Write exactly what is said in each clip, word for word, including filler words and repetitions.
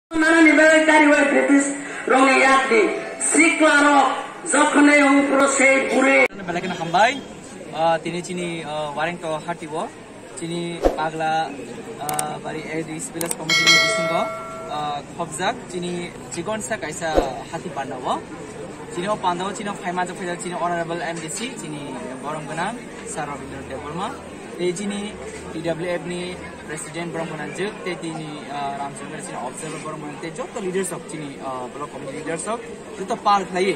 Nanani bagwi kariwai British rokni yakni sikla rok jokhonai hung phuru sei buri. Belai kheno hambai. Ah, tini chini, ah, Warengto hati o chini Pagla, ah, Bari A D C Village Committee ni bisingo, ah, khobjak chini chikonsa kaisa hati panda o. Chini o panda o chini o phai manjak phaijak chini Honorable M D C chini borom gwnang Sir Rabindra Debbarma. Tei chini T W F ni President borom gwnang jwk, tei tini, ah, Ramchandra chini observer borom gwnang, tei joto leaders rok chini, ah, block committee leaders rok joto par khlaiwi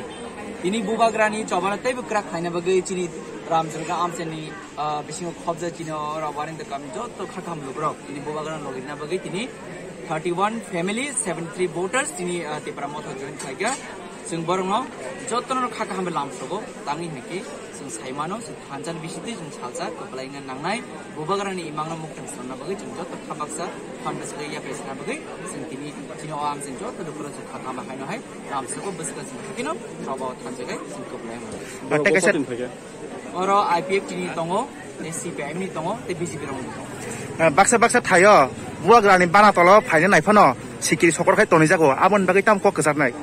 tini bubagrani chobano teibo kwrak khlaina bagwi chini Ramchandra amchani, ah, bisingo khobjak chini oro Warengto kamni joto kha kaham lukurok tini bubagrano logina bagwi tini thirty one family, seventy three voters tini, ah, Tipra Motha join khlaikha. Chwng borokno jotono kha kaham bai lamsogo tangwi hai khe chwng sai mano, chwng thansa ni bisingtwi chwng salsa kwplaina nangnai, bubagrani imangno muktang sonna bagwi chwng joto kha baksa phan bwswk yapri sana bagwi chwng tini chini o amchwng joto lukurok chwng kha kaham bai haino hai lamsogo bwswk chwng hakino abo thansa gai chwng kwplai mano. Tei kaisa Oro I P F T ni tongo, tei C P I M ni tongo, tei B J P rokni tongo. Ah, baksa baksa thaio, bubagrani bana tolo phaina nai phano sikiri sokor khai tonijago, aboni bagwi tamo kok kwcharnai?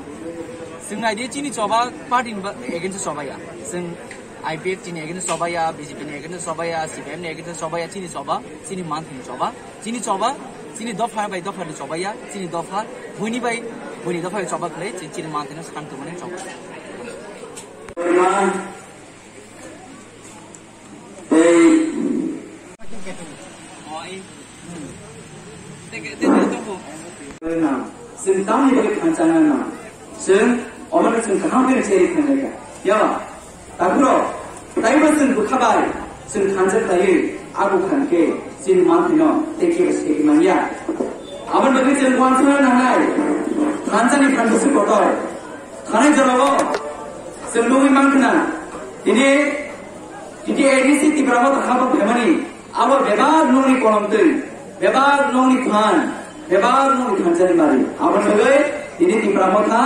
Chwng naidi chini choba party ni ba-, against choba ya. Chwng I P F T ni against choba ya, B J P ni against choba ya, C P I M ni against choba ya, chini choba, chini manthani choba, chini choba, chini dopha bai dopha ni choba ya, chini dopha, buini bai, buini dopha bai choba khlai, chi-, chini manthani santu mani choba. Tei chwng tamni bagwi thansa nang nang. Chwng omono chwng kaham khe cheri khlainai kha. Ya, takhurok, taibo chwng bwkha bai chwng thansa khlaiwi abo khan khe chini manthwino tei kebo se manya. Aboni bagwi chwng uansukna nangnai, thansani phan bwswk kotor. Thanai jorao chwng nugwi mankha na, tini T T A D C Tipra Motha habang phaimani abo bebak nokni kolomtwi, bebak nokni phan, bebak nokni thansani mari. Aboni bagwi tini Tipra Motha,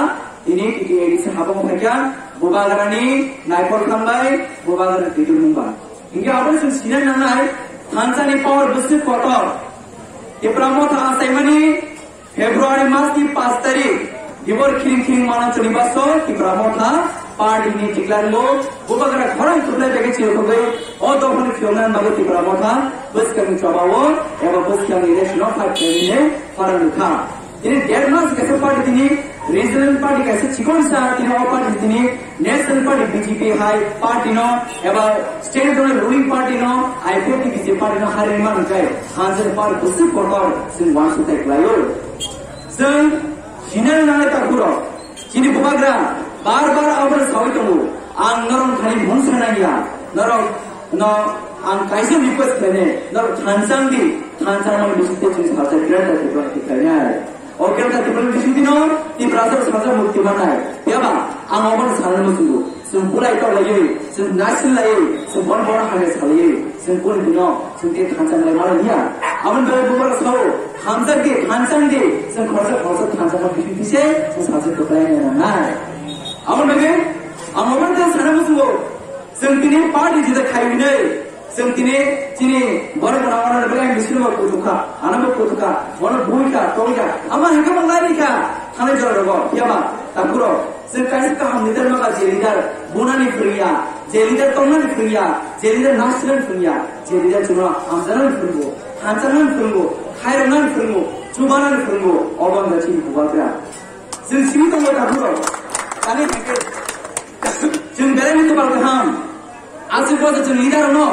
tini T T A D C habang phaikha, bubagrani naikhor khambai, bubagrani twiturmung ba. Hinkhe abo chwng sinai nangnai, thansani power bwswk kotor. Tipra Motha achaimani February mas ni paanch tarik, dibor khiring khiring mano chwni baso Tipra Motha party ni tiklango bubagra khorang thumnai bege chirokogwi o dophani phiyoknani bagwi Tipra Motha bwskangni chobao eba bwskangni election o fight khlainani khorang rwkha. Tini der mas kaisa party tini regional party kaisa chikon sa tini o party tini National Party B J P hai party no eba state level ruling party no I P F T B J P party no hari man kai hanjani par bwswk kotor chwng uansuk tai khlaio. Chwng sinai nangnai takhurok chini bubagra bar bar abono sawi tongo, ang norok thani mung sanai ya, norok no ang kaisa request khlainai, norok thansa wngdi, thansa wngmani bisingtwi chwng salsa greater Tripura khlainai. O Greater Tipraland bisingtwino Tiprasa salsa mukti mannai. Phiya ba ang obono sanani muchungo. Chwng bulai toklaiwi, chwng naising laiwi, chwng bono bono hamya salaiwi, chwng kuni dino chwng tei thansa wnglaimano hiya. Aboni bagwi bubagra sao, hamjakdi, thansa wngdi, chwng khoroksa khoroksa thansa wngma bisingtwise chwng salsa kwplai wnglainai. Aboni bagwi ang obono tei sanani muchungo. Chwng tini party juda khai hwnwi, chwng tini chini borok rok ano bagwi ang bisingtwi bo kuthuk kha, ano bo kuthuk kha, bono bui kha, tongwi kha, ama hwnkhe bo laini kha, thanai jora rogo, phiya ba, takhurok, chwng kaisa kaham leader ma kha, je leader bunani phwrwngya, je leader tongnani phwrwngya, je leader nasinani phwrwngya, je leader chwngno hamjaknani phwrwngo, thanjaknani phwrwngo, khairoknani phwrwngo, chubanani phwrwngo, obo wngkha chini bubagra. Chwng simi tongo takhurok, ani hwnkhe chwng belai ni kwpal kaham. Aswk bo chwng leader no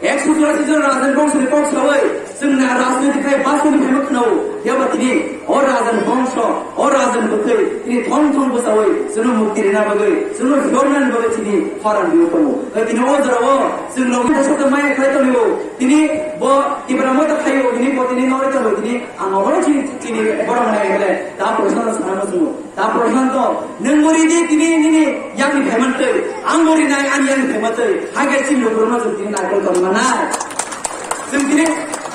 ekso churasi jon Rajan bongso ni kok sawi chwng na rajniti khai basoni phaibo khwnao. Phiya ba tini o Rajan bongso, o Rajan bwtwi tini thong thong bwchawi chwngno mukti rina bagwi, chwngno phiyoknani bagwi tini khorang biyo tongo. Tei tini o jorao chwng logi thasok maya khlai tongo. Tini bo Tipra Motha khaio, tini bo tini nori tongo, tini ang oro chini, chini borok mwnai hwnle ta Prashanto sana muchungo. Ta Prashanto, nwng bo ri di tini nini yakni phaima twi, ang bo rinai ani yakni phaima twi, hakhe chini lukurokno chwng tini naikol tongwi mannai. Chwng tini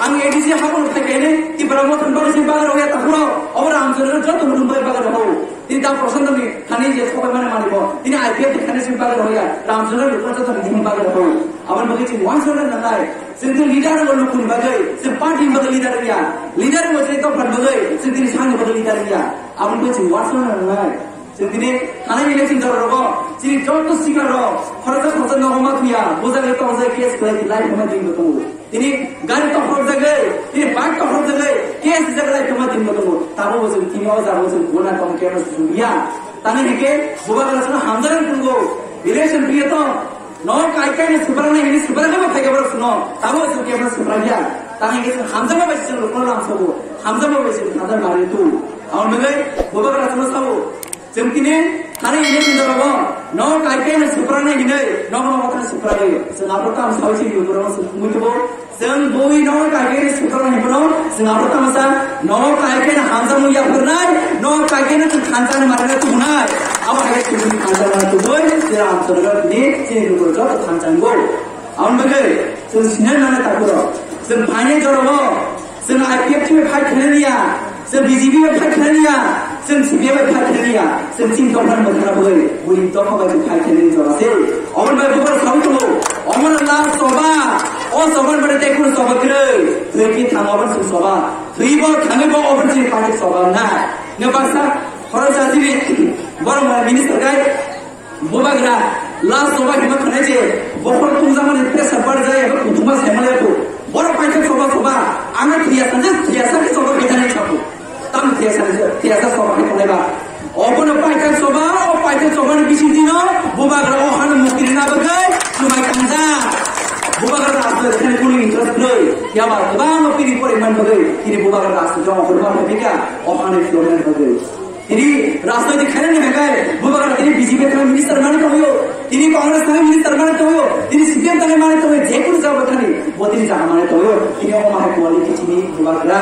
ang A D C habuno phai khaini Tipra Motha ni bagwi chini bagan rok ya takhurok, obo Ramchandra joto muthung bai bagan rok. Tini ta Prashanto ni Ani je sobai mane mani bo. Ini I P F ni khani simi bagwi roya. Ram Sundar ni kota to ni bagwi roya. Aboni bagwi chini one hundred nanai. Chini leader bo lukuni bagwi. Chini party ni bagwi leader ya. Leader bo chini to bagwi. Chini sani bagwi leader ya. Aboni bagwi chini one hundred nanai. Chini tini thani election jora rogo. Chini joto sikar ro. Khoroksa khoroksa nogo ma thuya. Bujagwi tongsa case khlai life ma din bo tongo. Tini gari tokhorok jagwi, tini bike tokhorok jagwi, case rijak lai tongma tini bo tongo. Tabo bo chwng tini o jaga o chwng guna tong khe no chwng ya. Tani hike bubagra chwng hamjak tongo. Election priya to no kai kai no subara nai hini subara nai phai gabra suno. Tabo chwng khe no subara ya. Tani hike chwng hamjak bai chwng rukno lang sobo. Hamjak bai chwng hamjak mari tu. Aun bai bubagra chwng sabo. Chwng tini thani hwnwi tini jora bo, no kaikai no suprana hinwi, no no thani suprana hinwi. Chwng abo tamo sawi chini lukurok chwng thumwi tubo. Chwng bui no kaikai no suprana hinwi no, chwng abo tamo sa, no kaikai no hamjakmung yapharnai, no kaikai no chwng khanchani marina tubunai. Abo hai chwng khanchani marina tubui, chwng amchorga tini chini lukurok joto khanchani bo. Aboni bagwi chwng siniar nana takhurok. Chwng phainai jorao chwng I P F T bai fight khlainai ya, chwng B J P bai fight khlainai ya, chwng C P I bai fight khlainai ya, chwng chini dophani mwkhana bagwi buini dopha bai chwng fight khlainani jora se. Aboni bagwi bubar sawi tongo, omono last soba, o sobani bagwi tei kunu soba kwrwi, thwi ki thang obo chwng soba, thwi bo thangwi bo obo chini party soba na. Nw baksa khoroksa chini borok minister kai, Bubagra, last soba hima khanai je, bokhor tungjakmani pressure barjak eba kuthuma saimaliya tu. Borok paithak soba soba, ano thwiya sanjak, thwiya sakhe soba khaithani sabu. Tam thwiya sanjak, thwiya sa soba khe khanai ba. Obono paithak soba, o paithak sobani bising dino, bubagra o hano mukti rina bagwi, chumai kangjak. Bubagra asle khani kunu interest kwrwi, yaba kwbangma pini pore man bagwi, tini bubagra asle joma kwrwma phaikha, o hano phiyoknani bagwi. Tini rajnoitik khainani hwnkhai bubagra tini B J P thani minister mani tongyo, tini Congress thani minister mani tongyo, tini C P M thani mani tongyo, je kunu jaga thani bo tini jaga mani tongyo, tini omo hai quality tini bubagra.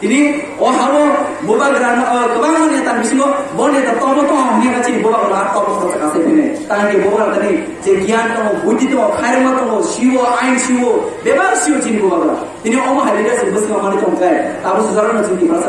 Tini o habo bubagra no, o, kwbangma neta bisingo bo neta tobo tong hwnwi kha chini bubagra tobo khoroksa kasai phine. Tangke bubagra tini je giyan tongo, buddhi tongo, khairokma tongo, siwo, ain siwo, bebak siwo chini bubagra. Tini omo hai leadership bwskango mani tongkhai, tabo sujarano chini Tiprasa